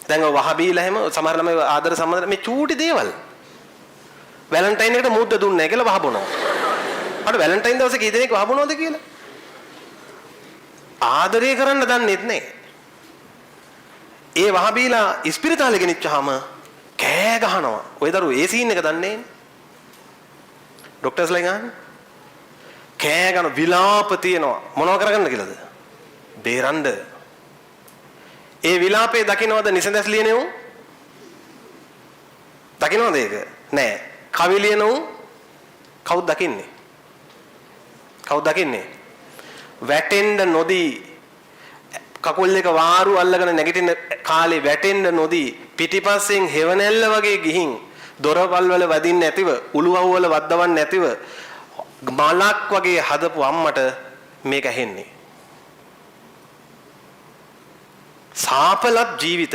දැන් ඔය වහ බීලා එහෙම සමහර ළමයි ආදර සම්බන්ධ මේ චූටි දේවල්. වැලන්ටයින් එකට මුද්ද දුන්නේ නැහැ කියලා වහ බොනවා. අර වැලන්ටයින් දවසේ කී දෙනෙක් වහ බොනවද කියලා? ආදරය කරන්න දන්නෙත් නෑ. ඒ වහ බීලා ඉස්පිරිතාලේ ගෙනිච්චාම කෑ ගහනවා. ඔය දරුවෝ ඒ සීන් එක දන්නේ නෑනේ. ඩොක්ටර්ස්ලා ගහන්නේ. කෑ ගන විලාප තියෙනවා. මොනව කරගන්න කියලාද? බේරන්න. ඒ විලාපේ දකින්නවද නිසඳැස් ලියන උන්? දකින්නවද ඒක? නෑ. කවි ලියන උන් කවුද දකින්නේ? කවුද දකින්නේ? වැටෙන්න නොදී කකුල් දෙක වාරු අල්ලගෙන නැගිටින කාලේ වැටෙන්න නොදී පිටිපස්සෙන් හෙවණැල්ල වගේ ගිහින් දොරවල් වල වදින්න නැතිව උළුවහු වල වද්දවන්න නැතිව මලක් වගේ හදපු අම්මට මේක ඇහෙන්නේ. සාපලත් ජීවිත.